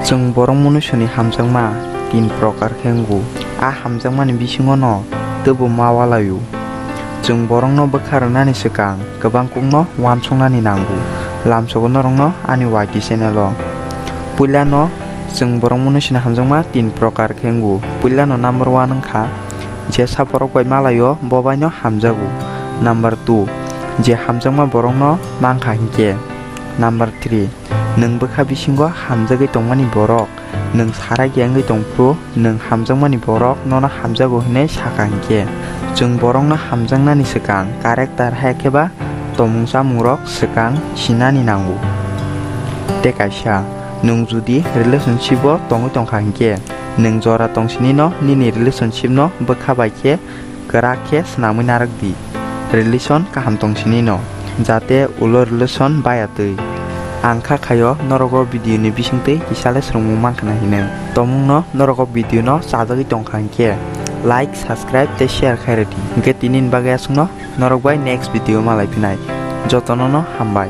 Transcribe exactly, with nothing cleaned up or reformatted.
Chwng borok munuisuni hamjakma tin prokar khe wngo. A hamjakmani bisingo no teibo ma ualaio. Chwng borokno bwkha rwnani swkang kwbang kokno uansuknani nango. Lamsogo norokno ani Y T channel o. Puilano chwng borok munuisuni hamjakma tin prokar khe wngo. Puilano number one wngkha jesa borok bai malaio bo baino hamjago. Number two, je hamjakma borokno mankha hinkhe. Number three, nwng bwkha bisingo hamjagwi tongmani borok, nwng sarak ya wngwi tongphuru nwng hamjakmani borok nono hamjago hinwi sakha hinkhe. Chwng borokno hamjaknani swkang character hai khe ba tongmung chamungrok swkang sinani nango. Tei kaisa, nwng jodi relationship o tongwi tongkha hinkhe, nwng jora tongsinino nini relationship no bwkha bai khe kwrak khe swnamwi narwk di. Relation kaham tongsinino, jate ulo relation baya twi. Ang kha khaio norok o video ni bisingtwi kisa le swrwngmung mankha na hinwi. Tongmung no norok o video no chajagwi tongkha hinkhe like, subscribe tei share khai rwdi. Hinkhe tini ni bagwi aswkno, norok bai next video malai phinai. Jotono no hambai.